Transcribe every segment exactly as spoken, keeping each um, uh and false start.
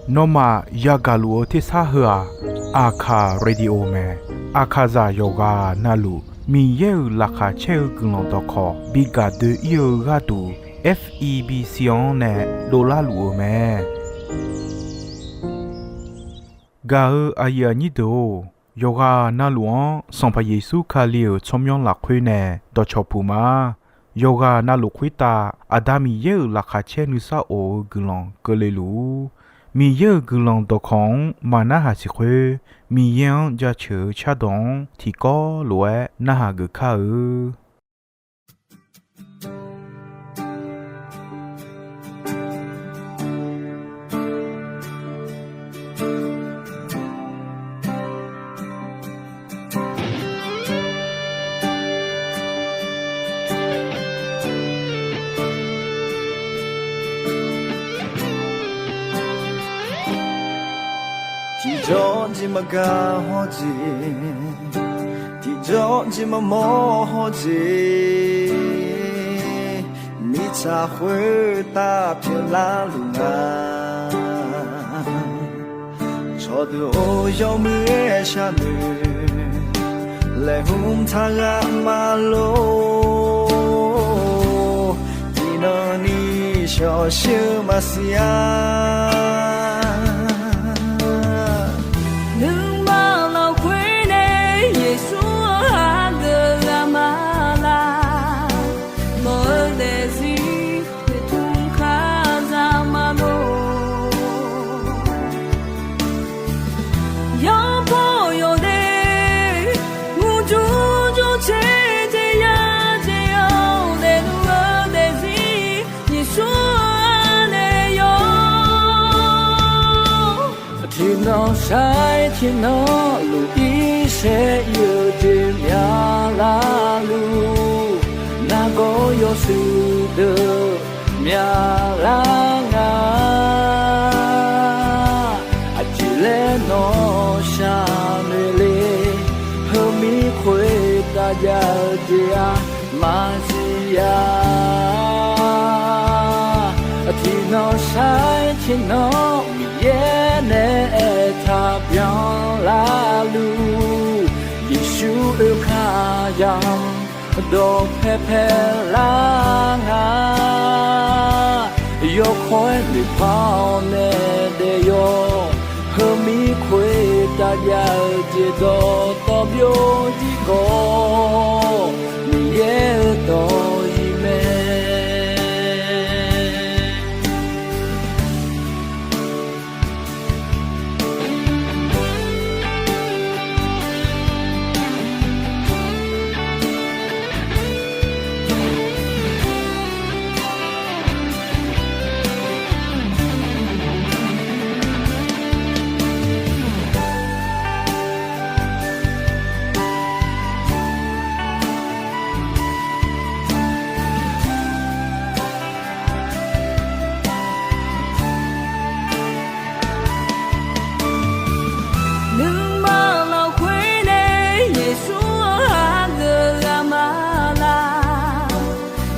Nawmaf yagaq luf-eu tersar heu-aq, Aqkaq Radio mae. Aqkaqzaq yawqghaq navluf Miqyaer-euq laqkhaq caer-eu guiqlanq dawqkawq bi gaq doe-ir-eu gharduq, F E B C-anr nae dovlar luf-eu mae. Gaq-eu aqyuif aqnyir deuq-or, yawqghaq navluf-anr Sanqpaq Yeqsur Kali-euq tsawrmyanr lafkhoer nae dawqcawq puq ma. Yawqghaq navluf khoertav Aqda Miqyaer-euq laqkhaq caer nuisar of-eu guiqlanq keuvle luf-ur. Miqyaer-euq guiqlanq dawqkawq-anr maqnarhaq siq khoer, Miqyaer-anr jaceuq-eu cardawq-anr tiqkawv lof-aer narhaq geuf kar-eu. Tiqjawr jeq maqgaq hawr jeq, tiqjawr jeq maqmawr hawr jeq, mirtsaq khoertav pyeuflar luf nga. Cawqdeuq-or, yawmuiq-aer sharnoeq laeqhmq taqghaq maqlor. Tiqnan ni shawqshir-eu maqsiq-a. Nuima lafkhoer nae Yeqsur-anr hageuf ghaq ma laq. Nawq-eu daefzir noeqtmq kar za ma lor. Yawbaw yawdaef murjur jur caer jeq ya jeq-anr daefluf-eu daefzir Yeqsur-anr nae yawr. Tiqnan sar-aer tiqnan luf-ir saer ir-eu jeq myaq larluf, nargawr yawshuif deuq myaq lar nga. Aqjeq laer nawq shaqnoeq le, heumir khoertav jav-eu jeq-aq maqsiq-a. Tiqnan sar-aer tiqnan Miqyaer nae aertaq byan larluf, Yeqsur oekar yamq dawqpae pae lar nga. Yawkawr-aer noeqpar-awr nae daef yawr, heumir khoertav jav-eu jeq dawqtawv byovjir khawf, Miqyaer-euq dawq-iq mae. Nuima lafkhoer nae Yeqsur-anr hageuf ghaq ma laq.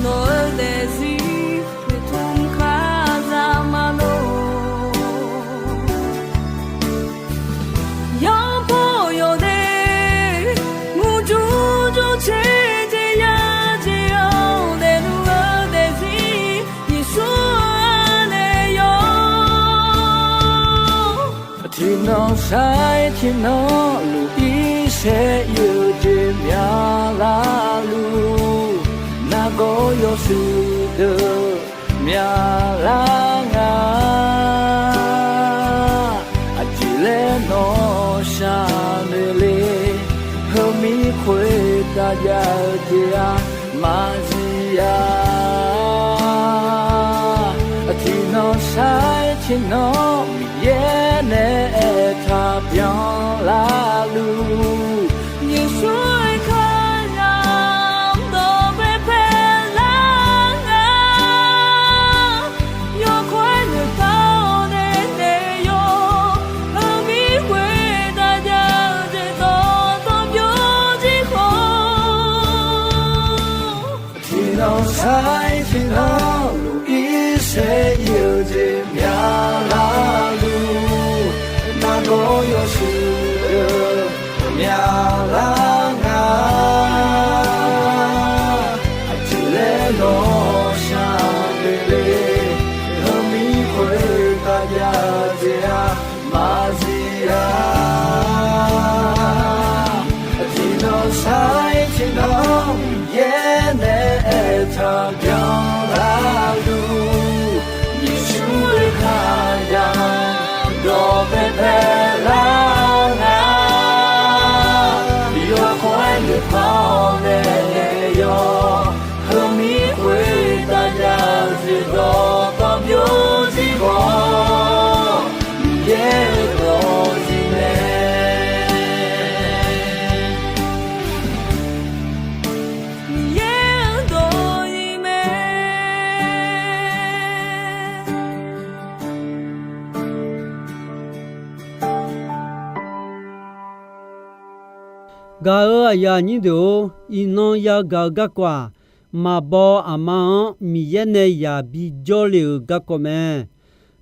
Nawq-eu daefzir noeqtmq kar za ma lor. Yawbaw yawdaef murjur jur caer jeq ya jeq-anr daefluf-eu daefzir Yeqsur-anr nae yawr. Tiqnan sar-aer tiqnan luf-ir saer ir-eu jeq myaq larluf, nargawr yawshuif deuq myaq lar nga. Aqjeq laer nawq shaqnoeq le, heumir khoertav jav-eu jeq-aq maqsiq-a. Tiqnan sar-aer tiqnan Miqyaer nae aertaq byan larluf, Yeqsur oekar yamq dawqpae pae lar nga. Yawkawr-aer noeqpar-awr nae daef yawr, heumir khoertav jav-eu jeq dawqtawv byovjir khawf, tiqnan sar-aer tiqnan luf-ir saer ir-eu Jeq myaqlar luf, nargawr yawshuif deuq myaqlar nga. Aqjeq laer nawq shaq doeq le, heumir khoertav jav jeq-aq maqzif-a. Tiqnan sar-ir tiqnan, Miqyaer nae aertaq byanlar luf, Yeqsur-euq khaqdaq dawq paepae lar nga. Yawkawr-aer noeqpar-awr nae yawq, heumir khoertav jav jeq dawqtawvluf byovzir khawf, Miqyaer-euq dawq zif mae. Miqyaer-euq dawq zif mae. Gaq-euq aqyuif aqnyir deuq-or, iqnan yagaq-eu garkawv-aq, maqbaw aqma-anr Miqyaer nae yaqbi jawrle-euq garkawv mae.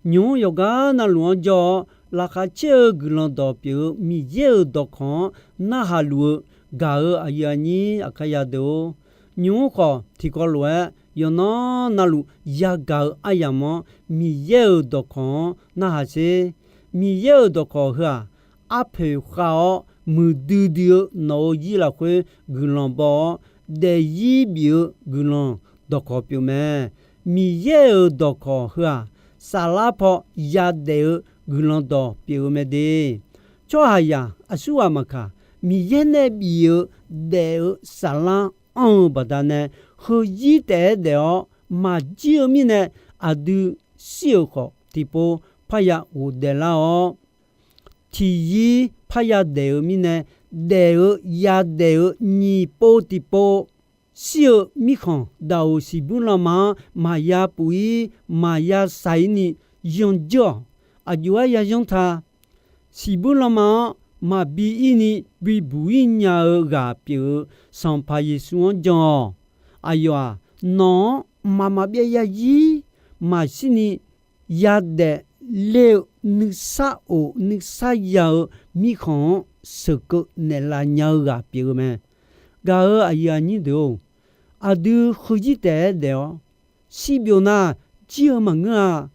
Nymq-mr yawqgar navluf-anr jawr-awr, laqkhaq caer-eu guiqlanq dawq pyeuf-eu Miqyaer-euq dawqkawq-anr narhaq luf-eu gaq-euq aqyuif aqnyir aqkaqyaq deuq-or, nymq-mr khawf tiqkawv lof-aer yawqnan navluf yagaq-eu aryamq-anr Miqyaer-euq dawqkawq-anr narhaq sher. Miqyaer-euq dawqkawq heu-aq, arpoeq khav-awr muiqdui dui-eu nawq-euq zir lafkhoer guiqlanq baw-awr, daefzir bif-eu guiqlanq dawqkawq pyeuf mae. Miqyaer-euq dawqkawq heu-aq, saflar paw yadaef-eu guiqlanq dawq pyeuf-eu mae de. Tsawrhaqzaq aqsurghaq maqkaq, Miqyaer nae bif-eu daef-eu saflar anr-eu baqdanae, heuzir taef-aer daef-awr maqjir-eu mirnae, aqdui shir-euq khawf tiqpov parya ghofdaef lar-awr, tiqzir parya daef-eu mirnae, daef-eu yadaef-eu nyiq pov tiqpov shir-eu mirkhanq daqoq siqbuir lanma-anr maqya puf-ir maqya saq-ir ni yanjeur-awq. Aqjox-aer yayanr ta. Siqbuir lanma-anr maqbi ir ni bibuq-ir nya-eu ghaq pyeuf-eu Sanqpaq Yeqsur-anr jan-awq. Aqyawf-aq, nawq-anr mqmaq maqbyav yazir maqshir ni yadaef ler-eu nuisar of nuisar ya-eu mirkhanq-anr sheuqkeuv naeqlaf nya-eu ghaq pyeuf-eu mae. Gaq-euq aqyuif aqnyir deuq-or, aqdui heuzir taef-aer daef-awr shirbyov nar, jir-eu maqngeur-a.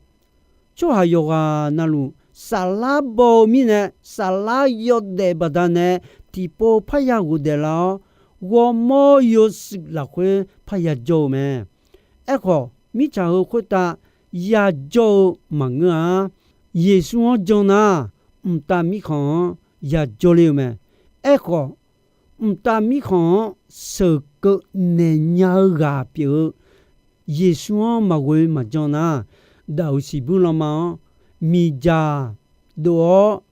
Tsawrhaq yawqghaq navluf saflar baw-eu mirnae, saflar yawdaef baqdanae tiqpov parya ghofdaef lar-awr, ghawrmawr yawshuif lafkhoer parya jawr-eu mae. Aerkhawf, mirtsaq heu khoertav yajawr-eu maqngeur-a. Yeqsur-anr jan nar, mqtav mirkhanq-anr yajawr ler-eu mae. Aerkhawf, mqtav mirkhanq-anr sheuqkeuv naeq nya-eu ghaq pyeuf-eu Yeqsur-anr maqghoe maqjan nar, daqoq siqbuir lanma-anr miqdzaq dov-awr,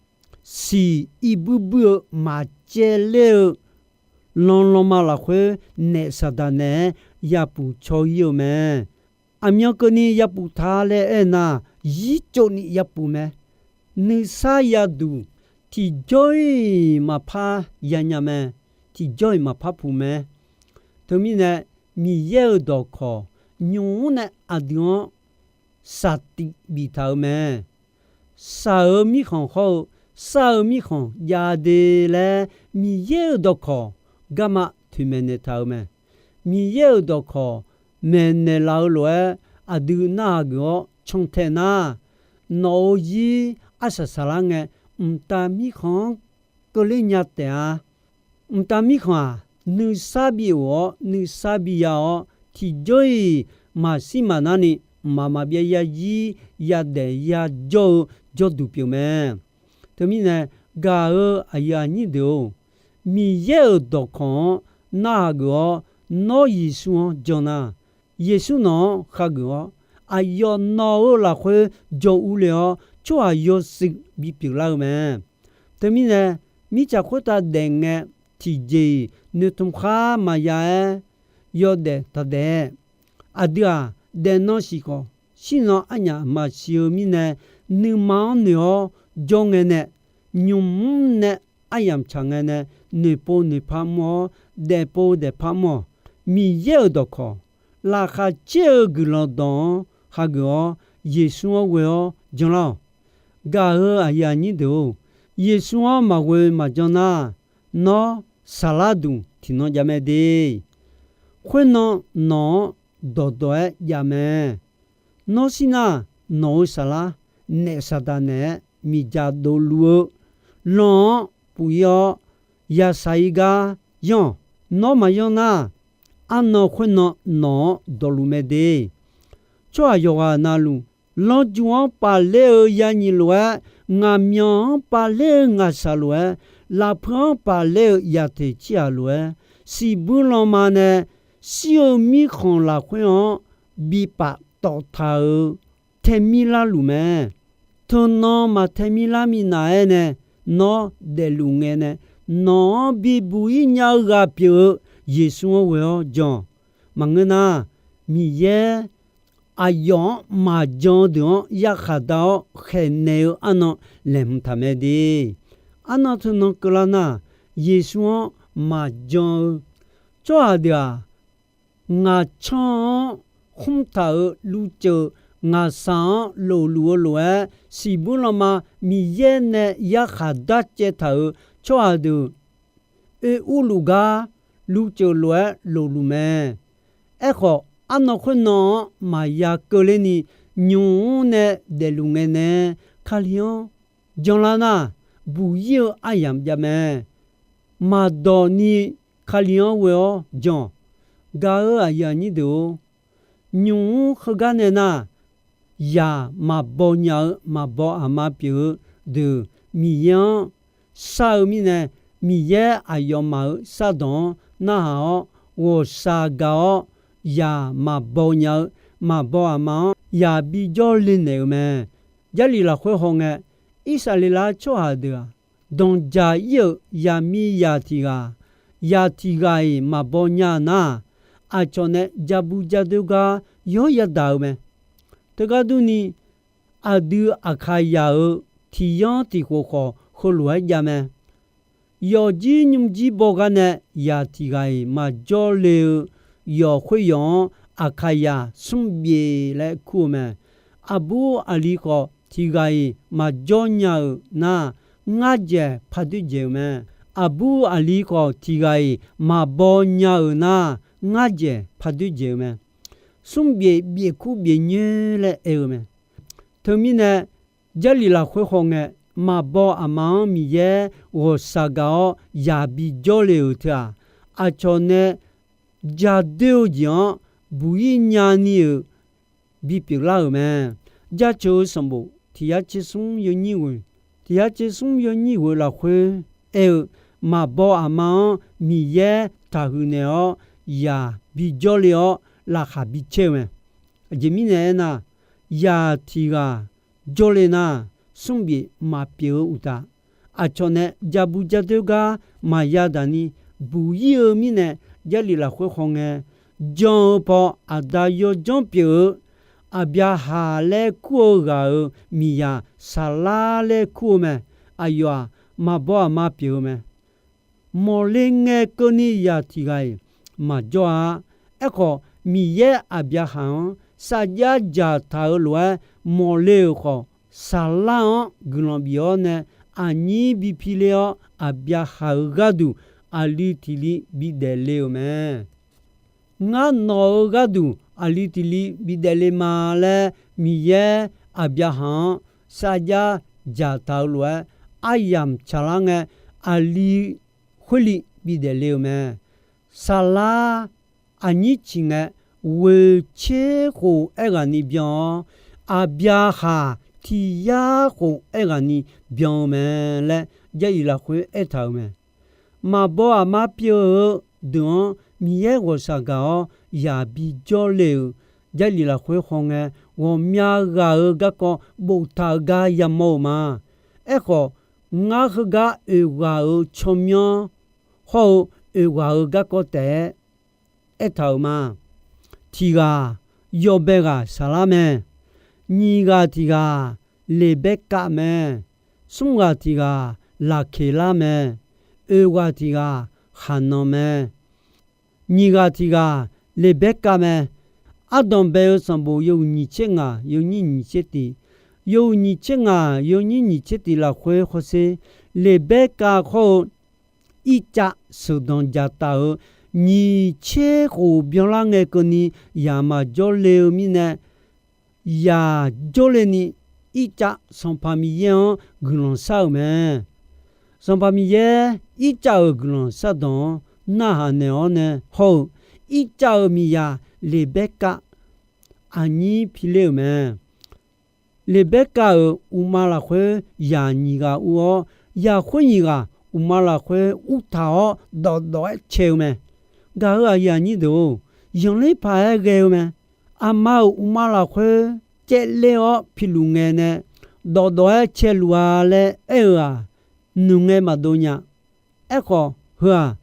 siq irbuir buir-eu maqcaev ler-eu lan lanma lafkhoer naef saqdaq naeq-aer yapuf caw-ir-eu mae. Aqmyan keuvni yapuf ta laer aernar, zircov ni yapuf mae. Nuisar yaduq tiqjawr-iq maqpar yanya mae. Tiqjawr-iq maqpar puq mae. Teumirnae, Miqyaer-euq dawqkawq nymq-mr nae aqdui-anr saqtif biftaq-eu mae. Saq-eu mirkhanq hawr-eu sar-eu mirkhanq jav de laer, Miqyaer-euq dawqkawq garma toeqmaeq naeqtaq-eu mae. Miqyaer-euq dawqkawq maeqnaeq laf-eu lof-aer aqdui narhaq geuf-awr cantae nar, nawq-euq zir arsaq saqlar ngae, mqtav mirkhanq-anr keuvler nya taef-a. Mqtav mirkhanq-aq, nuisar bi of-awr nuisar bi ya-awr, tiqjawr-iq maqshir maqnar ni mqmaq maqbyav yazir yadaef yajawr-eu jawrduq pyeuf mae. Teumirnae, gaq-euq aqyuif aqnyir deuq-or, Miqyaer-euq dawqkawq-anr narhaq geuf-awr, nawr Yeqsur-anr jan nar, Yeqsur nawq-anr hageuf-awr, aqyawf nawq-eu lafkhoer jawr urle-awr, tsawrhaq yawshuif bipyeuf lar-eu mae. Teumirnae, mirtsaq khoertav daef ngae, tiqjeq-iq noeqtmq khar maqya-aer, yawdaef taqdaef-aer, aqdui-aq, daefnan siqkhawf, shirnan arnyaf maqsiq-eu mirnae, nuima-anr noeq-awr jawr ngae nae, nymq-mr nae aryamq tsaq ngae nae, noeqpov noeqpar mr-awr, daefpov daefpar mr-awq. Miqyaer-euq dawqkawq, laqkhaq caer-eu guiqlanq dawq-anr hageuf-awr, Yeqsur-anr ghoe-awr janlar-awq. Gaq-eu aqyuif aqnyir deuq-or, Yeqsur-anr maqghoe maqjan nar, nawr saqlar duq tiqnan jav mae de. Khoernan nawq-anr dawqdawq-aer jav mae. Nawr shir nar, nawq-euq saqlar naef Saqdaq naeq-aer miqdzaq dovluf-eu lan-anr puq-ir-awr, yashaq-ir gar yanr-awq. Nawr maqyanr nar, arnan khoernan nawq-anr dawqluf mae de. Tsawrhaq yawqghaq navluf, lanrju-anr paf ler-eu yanyiq lof-aer, ngaqmyanq-anr paf ler-eu ngaqshaq lof-aer, lafpeu-anr paf ler-eu yaqteq ciqhaq lof-aer, siqbuir lanma nae shir-eu mirkhanq lafkhoer-anr bipaf tawf taq-euq taemir larluf mae. Teunan maqtaemir lar minav-aer nae nawr daefluf ngae nae, nawq-anr bibuq-ir nya-eu ghaq pyeuf-eu Yeqsur-anr ghoe-awr jan-awq. Maqngeur nar, Miqyaer aqyawf-anr maqjan-eu deuq-anr yarkhaq dar-awr khaeqnaeq-eu arnan laeqhmq taq mae de. Arnan teunan keuvlar nar, Yeqsur-anr maqjan-eu tsawrhaq deuq-aq, ngaqcanr-anr khmr taq-euq luvceuq ngaqshaq-anr lofluf-eu lof-aer, siqbuir lanma Miqyaer nae yarkhaq darcaev taq-euq tsawrhaq deuq oe urluf gar luvceuq lof-aer lofluf mae. Aerkhawf, arnan khoernan-anr maqya keuvler ni, nymq-mr nae daefluf ngae nae Kali-anr janlar nar, buq-ir-eu aryamq jav mae. Maqdawq ni Kali-anr ghoe-awr jan-awq. Gaq-eu aqyuif aqnyir deuq-or, nymq-mr heugar nae nar, yaq maqbaw nya-eu maqbaw aqma pyeuf-eu deuq Miqyaer-anr shar-eu mirnae, Miqyaer aqyawfmaf-euq shardawq-anr narhaq-awr, ghawqshaq gaq-awr, yaq maqbaw nya-eu maqbaw aqma-anr yaq bijawr le naeq-euq mae. Jarlif lafkhoer hawngae, Irsaqleqlav tsawrhaq deuq-aq, danqdzaq-ir-euq yaqmiqzaq tiq ghaq, yaq tiq ghaq-iq maqbaw nya nar, aqcawq nae jabu jadoer gar yawr yadaq-eu mae. Teugar durni, aqdui Aqkaqzaq-euq tiq yanr tiq khof khawf heulof-aer jav mae. Yawfjir nymrjir baw gar nae yaq tiq ghaq-iq maqjawr le-eu yawq khoeryawq-anr Aqkaqzaq smr byeq laer kur-eu mae. Aqbur aqli khawf tiq ghaq-iq maqjawr nya-euq nar, ngar dzaeq par doer dzaeq-euq mae. Aqbur aqli khawf tiq ghaq-iq maqbaw nya-euq nar, ngar dzaeq par doer dzaeq-eu mae. Smr byeq byeq kur byeq nyoer laer aer-eu mae. Teumirnae, Jarlif lafkhoer hawngae, maqbaw aqma-anr Miqyaer ghawqshaq gaq-awr yaq bijawr le-euq teu-aq, aqcawq nae jadoer-eu jeq-anr buq-ir nyani-euq bipyeuf lar-euq mae. Jaceuq-eu sanqbof tiq yar tser smr yawnyir ghoeq, tiq yar tser smr yawnyir ghoeq lafkhoer aer-eu, maqbaw aqma-anr Miqyaer taqhuiq naeq-awr yaq bijawr le-awr laqkhaq bicaer-eu mae. Aqjeq mirnae aernar, yaq tiq ghaq jawrle nar, smr byeq maqpyeuf-eu uqtaf, aqcawq nae jabu jadoer gar maqya daq ni buq-ir-eu mirnae, Jarlif lafkhoer hawngae, jan-eu paw aqda yawdzanr pyeuf-eu Aqbyaqhaq laer kur-eu ghaq-euq miqzaq Saqlar laer kur-eu mae. Aqyawf-aq, maqbaw aqma pyeuf-eu mae. Mawqle ngae keuvni yaq tiq ghaq-iq maqjawr-a. Aerkhawf, Miqyaer Aqbyaqhaq-anr sarjax dzaqtaq-euq lof-aer mawqle-euq khawf, Saqlar-anr guiqlanq bif-awr nae aqnyir bi piler-awr, Aqbyaqhaq-euq gharduq aqli tiq li bidaef le-euq mae. Ngar nawq-euq gharduq aqli tiq li bidaef le ma laer Miqyaer Aqbyaqhaq-anr sarjax dzaqtaq-euq lof-aer aryamq tsaqlar ngae, aqli khoerli bidaef le-euq mae. Saqlar aqnyir ciq ngae, ghoeq tser khof aerghaqni byan-awr, Aqbyaqhaq tiq yar khof aerghaqni byan-eu mae laer Jarlif lafkhoer aertaq-euq mae. Maqbaw aqma pyeuf-eu deuq-anr Miqyaer ghawqshaq gaq-awr yaq bijawr le-euq Jarlif lafkhoer hawngae, ghawqmya ghaq-euq garkawv boftaq-eu gar yamawr-eu ma. Aerkhawf, ngar heugar oeq ghaq-euq tsawrmyanr hawr-eu oeq ghaq-euq garkawv taef-aer aertaq-euq ma. Tiq ghaq, yawbae ghaq Saqlar mae. Nyiq ghaq tiq ghaq, Leqbaerkav mae. Smr ghaq tiq ghaq, Laqkeqlar mae. Oeq ghaq tiq ghaq, Haqnan mae. Nyiq ghaq tiq ghaq, Leqbaerkav mae. Ardanq bae-eu sanqbof yawhuiq nyiq tser ngaq yawnyir nyiq tser tiq, yawhuiq nyiq tser ngaq yawnyir nyiq tser tiq lafkhoer hawsher, Leqbaerkav hawr-eu Ircav sheuqdanq dzaqtaf-euq nyiq tser khof byanlar ngae keuvni yaq maqjawr le-eu mirnae, yaq jawrle ni Ircav Sanqpaq Miqyaer-anr guiqlanq shar-euq mae. Sanqpaq Miqyaer Ircav-euq guiqlanq shardawq-anr narhaq naeq-awr nae hawr-eu, Ircav-euq miqyaq Leqbaerkav aqnyir piler-euq mae. Leqbaerkav-euq uqma lafkhoer yaq nyiq ghaq ur-awr, yaq khoer nyiq ghaq uqma lafkhoer urtaq-awr dawqdawq-aer cae-eu mae. Gaq-euq aqyuif aqnyir deuq-or, yanqler paq-aer ghae-eu mae. Aqma-euq uqma lafkhoer caevler-awr piluf ngae nae, dawqdawq-aer caeluf-a laer aer-eu-aq, noeqngae maqdov nya. Aerkhawf heu-aq,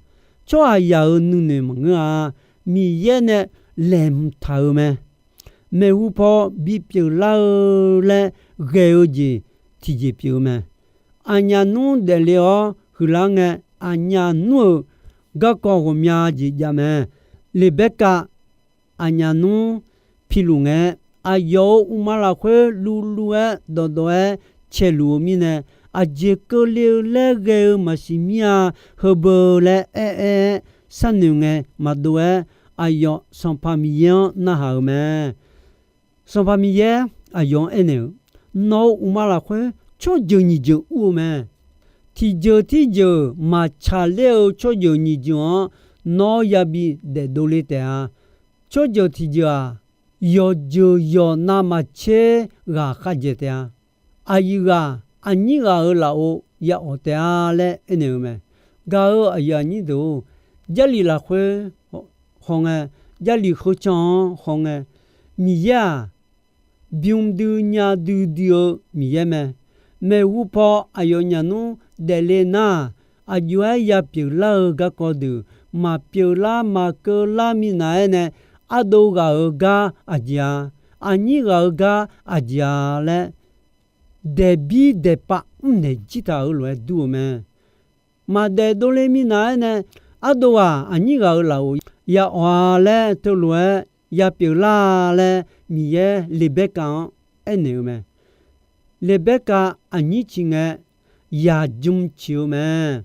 tsawrhaqzaq-euq nuinoeq maqngeur-a. Miqyaer nae laeqhmq taq-euq mae. Maeqhu paw bipyeuf lar-eu laer ghae-eu jeq tiqjeq pyeuf-eu mae. Aqnyaf nmr daefle-awr huiqlar ngae, aqnyaf nmr-euq garkawv ghawqmya jeq jav mae. Leqbaerkav aqnyaf nmr piluf ngae, aqyawf-euq uqma lafkhoer luvluv-aer dawqdawq-aer caeluf-eu mirnae, aqjeq keuvle-eu laer ghae-eu maqsiq mir-a. Heubeu laer aer-aer-aer sharnoeq ngae maqdov-aer, aqyawf Sanqpaq Miqyaer-anr narhaq-euq mae. Sanqpaq Miqyaer aqyawf-anr aernaeq-eu, Nawq-euq uqma lafkhoer tsawrjeuq nyiq jeuq ur-eu mae. Tiqjeuq tirjeuq maqtsaq ler-eu tsawrjeuq nyiq jeuq-anr nawr yabi daefdov le taef-a. Tsawrjeuq tiqjeuq-aq, yawqjeuq yawq navmaqtser ghaq khavjaeq taef-a. Aqyuif ghaq aqnyir ghaq-euq lafov ya awq taef-a laer aernaeq-eu mae. Gaq-euq aqyuif aqnyir deuq-or, Jarlif lafkhoer hawngae, Jarlif kheuvcan-anr hawngae, Miqyaer-aq, bym dui nya duidui-eu Miqyaer mae. Maeqhu paw aqyawfnyaf nmr daefle nar-aq, aqjox-aer ya pyeuflar-eu garkawv deuq maqpyeuf lar maqkeuv lar minav-aer nae, ardov ghaq-euq gar aqjeq-a, aqnyir ghaq-euq gar aqjeq-a laer, daeqbir daeqpav mrnaeq jir taq-euq lof-aer dur-eu mae. Maqdaef dovle minav-aer nae, ardov ghaq aqnyir ghaq-euq lafov ya awq-a laer teulof-aer ya pyeuflar laer Miqyaer Leqbaerkav-anr aernaeq-eu mae. Leqbaerkav aqnyir ciq ngae, yaq jm ciq-eu mae.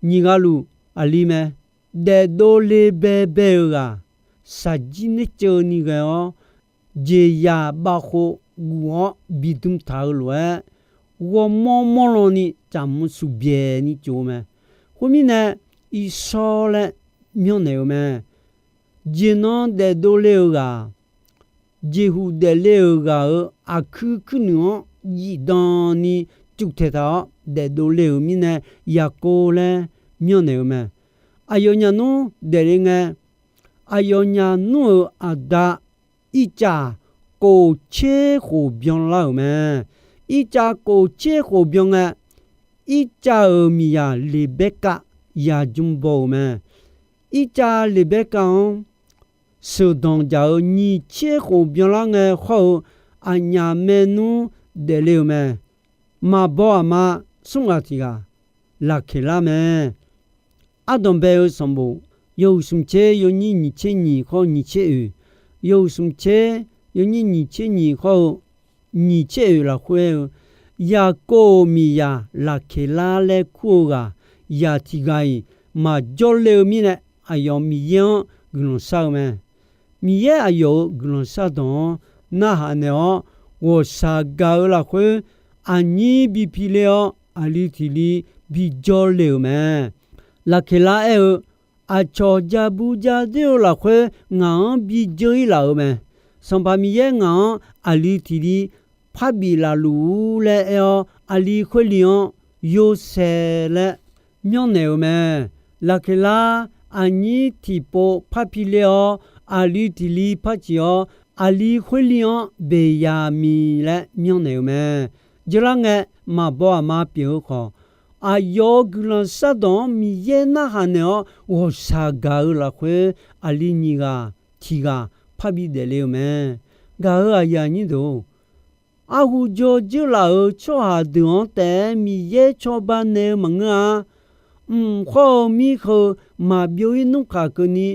Nyiq ghaq luf aqli mae. Daefdov le baebae-eu ghaq, shaqjir nerceuvni ghae-awr, jeqzaq bavkhov guf-awr bidm taq-eu lof-aer, ghawrmawr mawrlan ni tsaqmq suqbyaeq ni tsof-eu mae. Khoermirnae, irsawr laer myanrnaeq-eu mae. Jeqnan daefdov le-eu ghaq, jeqhuq daefle-euq ghaq-euq aqkuir kuirnuiq-anr zifdan ni cuvtaeq taq-awr daefdov le-euq mirnae, Yaqkov laer myanrnaeq-eu mae. Aqyawfnyaf nmr daefle ngae, aqyawfnyaf nmr-euq aqda Ircav kof tser khof byanlar-euq mae. Ircav kof tser khof byan ngae, Ircav-euq miqzaq Leqbaerkav yaq jm baw-euq mae. Ircav Leqbaerkav-anr sheuqdanq dzaq-eu nyiq tser khof byanlar ngae hawr-eu aqnyaf maernmr daefle-euq mae. Maqbaw aqma smr ghaq tiq ghaq Laqkeqlar mae. Ardanq bae-eu sanqbof yawhuiq smq tser yawnyir nyiq tser nyiq hawr-eu nyiq tser oeq, yawhuiq smq tser yawnyir nyiq tser nyiq hawr-eu nyiq tser oeq lafkhoer-eu, Yaqkov-euq miqzaq Laqkeqlar laer kur-eu ghaq, zaq tiq ghaq-iq maqjawr le-eu mirnae, aqyawf Miqyaer-anr guiqlanq shar-eu mae. Miqyaer aqyawf-euq guiqlanq shardawq-anr narhaq naeq-awr, ghawqshaq gaq-eu lafkhoer aqnyir bi pi ler-awr, aqli tiq li bi jawr le-euq mae. Laqkeqlar aer-eu, Aqcawq ja bu ja doer-eu lafkhoer ngaq-anr bi dzeur-ir laf-euq mae. Sanqpaq Miqyaer ngaq-anr aqli tiq li parbif laf luf-ur laer aer-awr, aqli khoer li-anr Yorsaev laer myanrnaeq-euq mae. Laqkeqlar aqnyir tiqpov par pi ler-awr, aqli tiq li par ciq-awr, aqli khoer li-anr Beqyaqmiq laer myanrnaeq-euq mae. Jeular ngae, maqbaw aqma pyeuf-eu khawf, aqyawf-euq guiqlanq shardawq-anr Miqyaer narhaq naeq-awr ghawqshaq gaq-eu lafkhoer, aqli nyiq ghaq tiq ghaq parbi daefle-eu mae. Gaq-euq aqyuif aqnyir deuq-or, arhu jawr dzeurlaf-euq tsawrhaq deuq-anr taef-aer Miqyaer cawba naeq-eu maqngeur-a. Mq khawr-eu mir heu maqbyov-ir nmr khaq keuvni,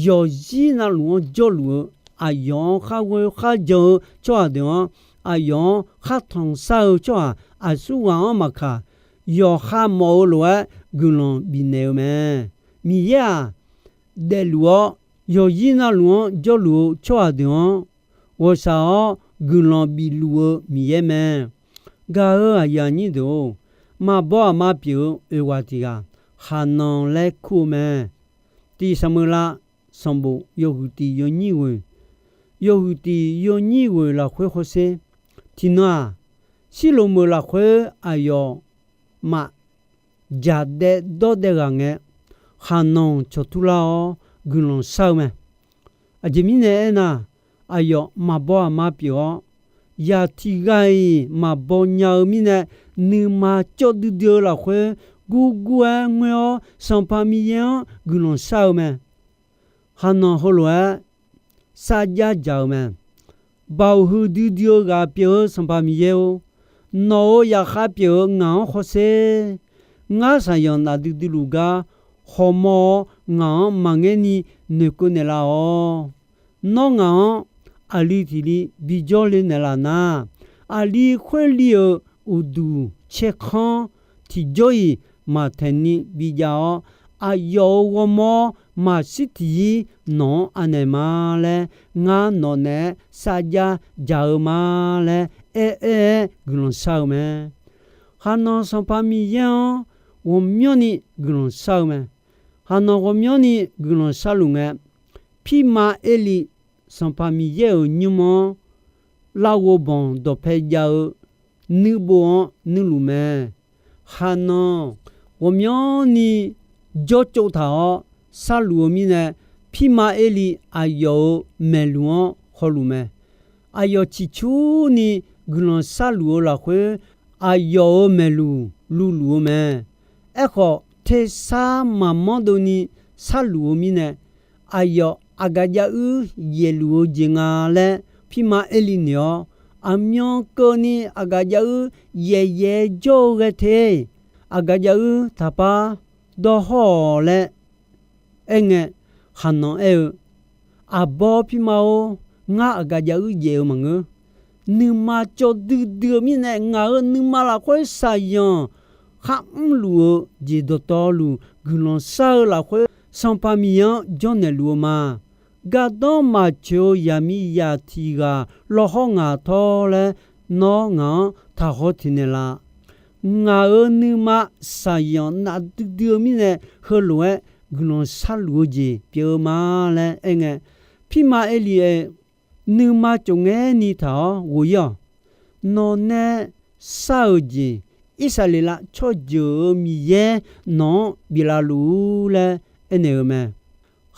yawqzir navluf-anr jawrluf-eu aqyawf-anr khar ghoe khar jan-eu tsawrhaq deuq-anr, aqyawf-anr khar tanqshar-eu tsawrhaq aqsurghaq-anr maqkaq, yawqha mawf-eu lof-aer guiqlanq bifnaeq-eu mae. Miqyaer-aq, daefluf-awr yawqyir navluf-anr jawrluf-eu tsawrhaq deuq-anr ghawqshaq-awr guiqlanq bifluf-eu Miqyaer mae. Gaq-eu aqyuif aqnyir deuq-or, maqbaw aqma pyeuf-eu oeq ghaq tiq ghaq Khaqnanq laer kur-eu mae. Tiq Saqmeuqlav sanqbof yawhuiq tiq yawnyir ghoeq, yawhuiq tiq yawnyir ghoeq lafkhoer hawsher. Tiqnan-aq, Sirloq meuq lafkhoer aqyawfmaf jaqdaev dawrdaev ghaq ngae, Khaqnanq cawqtur lar-awr guiqlanq shar-eu mae. Aqjeq mirnae aernar, aqyawf maqbaw aqma pyeuf-awr, yaq tiq ghaq-iq maqbaw nya-eu mirnae, nuima cawv duidui-eu lafkhoer gurgur-aer ngoer-awr, Sanqpaq Miqyaer-anr guiqlanq shar-eu mae. Khaqnanq heulof-aer sarjax dzaq-eu mae. Baoq huiqdui dui-eu ghaq pyeuf-eu Sanqpaq Miqyaer-or, nawq-euq yaqkhav pyeuf-eu ngaq-anr hawsher. Ngar shaqyanq nafdui dui luf gar hawmawr-awr, ngaq-anr maqngaer ni noeqkeuv naeqlaf-awq. Nawr ngaq-anr aqli tiq li bijawr le naeqlaf nar, aqli khoerli-euq uqduq caerkanr tiqjawr-iq maqtaeq ni bijav-awr, aqyawf-euq ghawrmawr maqshir tiqyir nawq-anr anaeq ma laer, ngar nawq naeq-aer sarjax dzaq-eu ma laer aer-aer-aer guiqlanq shar-eu mae. Khaqnanq Sanqpaq Miqyaer-anr ghawqmyanrni guiqlanq shar-eu mae. Khaqnanq ghawqmyanrni guiqlanq sharluf ngae, Pirma Erli Sanqpaq Miqyaer-euq nymr-anr larghov banq dawqpae jav-eu nuibof-anr nuirluf mae. Khaqnanq ghawqmyanrni jawrtsov taq-awr sharluf-eu mirnae, Pirma Erli aqyawf-euq maeqluq-anr hawluf mae. Aqyawf ciqcurni guiqlanq sharluf-eu lafkhoer, aqyawf-euq maeqluq luvluf-eu mae. Aerkhawf, tersar maqmanr dovni sharluf-eu mirnae, aqyawf aqgaf jav uir yaeqluf-eu jeq nga laer Pirma Erli noeq-awr, aqmyan keuvni aqgaf jav uir yaeq yaeq jawr-eu ghae te. Aqgaf jav uir taqpar dawr hawr-awq laer aerngae, Khaqnanq aer-eu, Aqbawr pirma-or, ngar aqgaf jav uir yaeq-eu maqngeur. Nuima cawv duidui-eu mirnae, ngaq-euq nuima lafkhoer shaqzanq kharmr luf-eu jeq dawqtawvluf guiqlanq shar-eu lafkhoer, Sanqpaq Miqyaer-anr jawrnaeq luf-eu ma. Gardanr maqtsoeq-eu yaqmiqzaq tiq ghaq lawhawr ngaq tawr laer, nawr ngaq-anr taqhaw teq naeqlaf. Ngaq-euq nuima shaqzanq nafdui dui-eu mirnae, heulof-aer guiqlanq sharluf-eu jeq pyeuf-eu ma laer aerngae, Pirma Erli aer, Nuima tsofngaer ni taq-awr ghof-ir-awq. Nawq nae shar-euq jeq, Irsaqleqlav tsawrjeuq-euq Miqyaer nawq-anr biflaf luf-ur laer aernaeq-eu mae.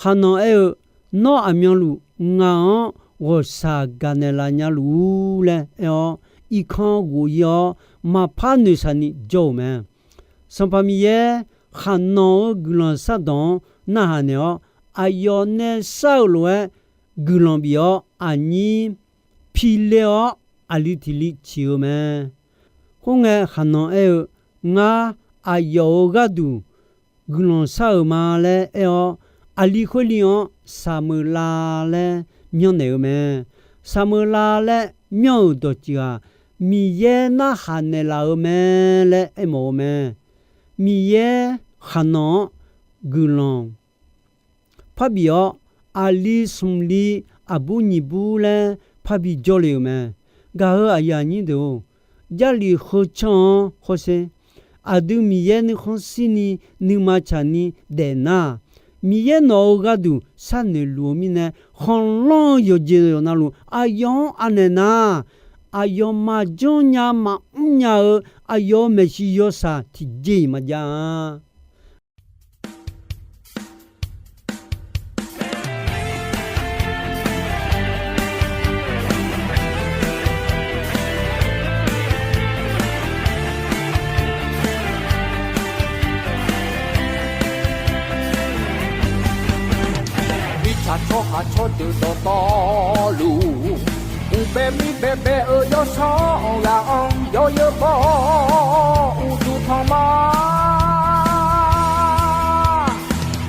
Khaqnanq aer-eu, Nawr aqmyanluf ngaq-anr ghawqshaq gaqnaeq laf nya luf-ur laer aer-awr, irkanr ghof-ir-awr, maqpar noeqshaq ni jawr-euq mae. Sanqpaq Miqyaer, Khaqnanq-euq guiqlanq shardawq-anr narhaq naeq-awr, aqyawf nae shar-euq lof-aer guiqlanq bif-awr, aqnyir piler-awr, aqli tiq li ciq-eu mae. Khoerngae, Khaqnanq aer-eu, Ngar aqyawf-euq gharduq guiqlanq shar-euq ma laer aer-awr, aqli khoerli-anr Saqmeuqlav laer myanrnaeq-eu mae. Saqmeuqlav laer myanr-euq dawqtsuif-aq, Miqyaer narhaq naeqlaf-eu mae laer aermawf-eu mae. Miqyaer Khaqnanq-anr guiqlanq parbif-awr, aqli smq li aqbur nyiq bur laer parbi jawrle-euq mae. Gaq-eu aqyuif aqnyir deuq-or, Jarlif heu canr-anr hawsher. Aqdui Miqyaer nuikhanr shirni nuima tsaqni daefnar, Miqyaer nawq-euq gharduq sharnoeq luf-eu mirnae, khanqlanr-eu yawqjeq yawqnavluf aqyawf-anr anaeq nar, aqyawfmaf janrnya maqmr nya-eu aqyawf-euq maeqshi yawshaq tiqjeq-iq maqjav-a. Mirtsaq tsawrhaq tsawrdeuq dawqtawvluf, uqbae mir baebae-eu yawsanr ghaq-anr yawzeu baw-awr uqduq tanq ma.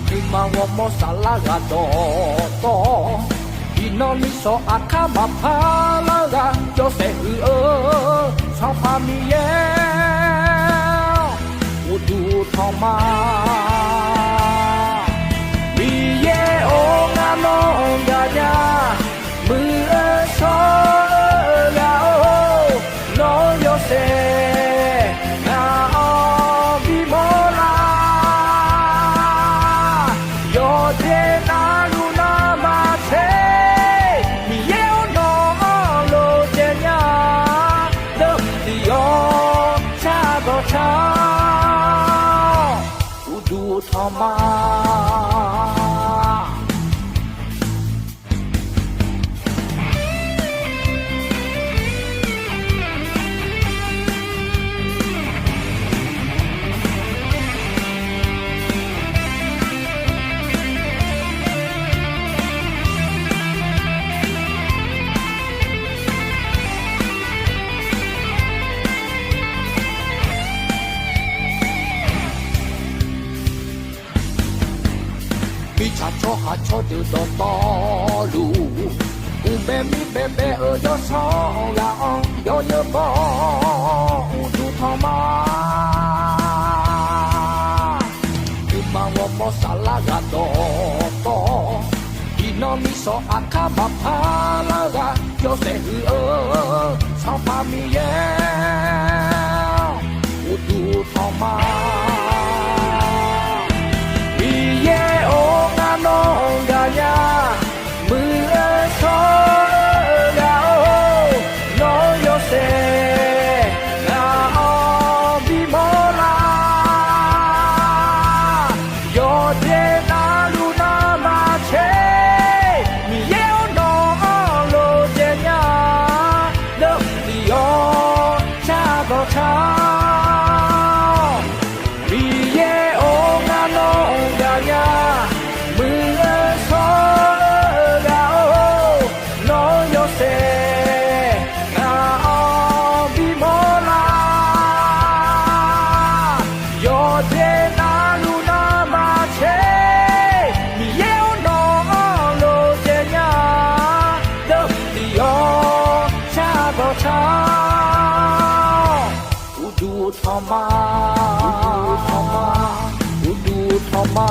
Nuima ghawrmawr saflar ghaq dawqtawv, iqnan Miqsawq aqkar maqpar lar-eu ghaq yawshaef huiq-eu, Sanqpaq Miqyaer-awr, uqduq tanqma. Miqyaer-or, ngar nawr-anr gaqnya, muiq-eu shawr-eu ghaq-or, nawr yawshaef ngaq-anr bimawr lar. Yawqjeq navluf navmaqtser, Miqyaer-or, nawq-anr lof caev nya, deuq tiq yawq shar dawq car-awr, uqduq tanqma. Mirtsaq tsawrhaq tsawrdeuq dawqtawvluf, uqbae mir baebae-euq yawsanr ghaq-anr yawnyeurbawr uqduq tanqma. Uqma ghawrmawr saflar ghaq dawqtawv, iqnan miqsawq aqkar maqpar lar-eu ghaq yawshaef huiq-eu, Sanqpaq Miqyaer-awr, uqduq tanqma. Miqyaer-or, ngar nawr-anr gaqnya, muiq-eu shawr-eu ghaq-or, nawr yawshaef ngaq-anr bimawr lar. Yawqjeq navluf navmaqtser, Miqyaer-or, nawq-anr lof caev nya, deuq tiq yawq shar dawq car-awr, Miqyaer-or, ngar nawr-anr gaqnya, muiq-eu shawr-eu ghaq-or, nawr yawshaef ngaq-anr bimawr lar. Yawqjeq navluf navmaqtser, Miqyaer-or, nawq-anr lof caev nya, deuq tiq yawq shar dawq car-awr, uqduq tanqma, uqduq tanqma, uqduq tanqma.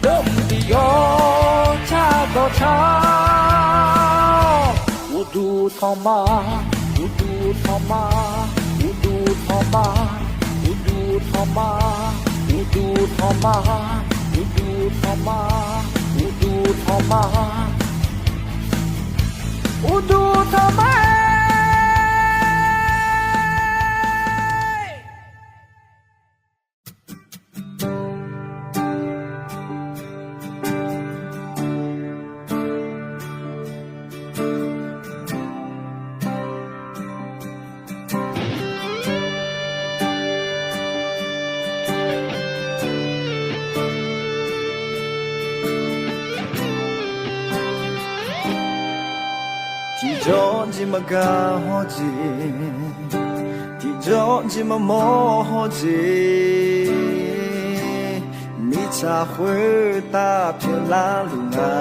Deuq tiq yawq shar dawq car-awr, uqduq tanqma, uqduq tanqma, uqduq tanqma, uqduq tanqma, uqduq tanqma, uqduq tanqma, uqduq tanqma, uqduq tanqma-aer. Tiqjawr jeq maqgaq hawr jeq, tiqjawr jeq maqmawr hawr jeq, mirtsaq khoertav pyeuflar luf nga.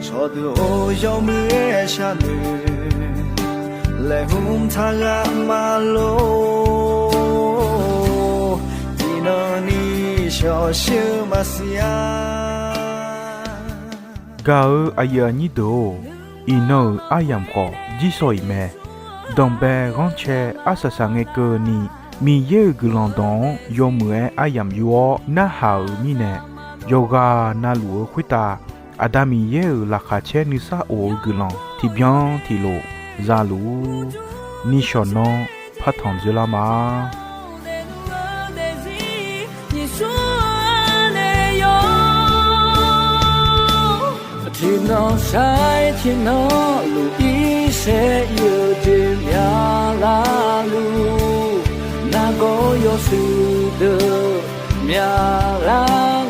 Cawqdeuq-or, yawmuiq-aer sharnoeq, laeqhmq taqghaq maqlor, iqnan ni shawqshir-eu maqsiq-a. Gaq-eu aqyuif aqnyir deuq-or, iqnan-euq aryamq khawf jirsawq iq mae. Danqbae ghanrcae arsaq saqngae keuvni, Miqyaer-euq guiqlanq dawq-anr yawmuiq-aer aryamq yur-awr narhaq-euq mirnae, yawqghaq navluf-eu khoertav Aqda Miqyaer-euq laqkhaq caer nuisar of-eu guiqlanq tiqbyan tiqlof zaluf-ur. Nishawq nanr partanq dzoerlar ma. Tiqnan sar-aer tiqnan luf irsaer ir-eu jeq myaqlarluf, nargawr yawshuif deuq myaqlar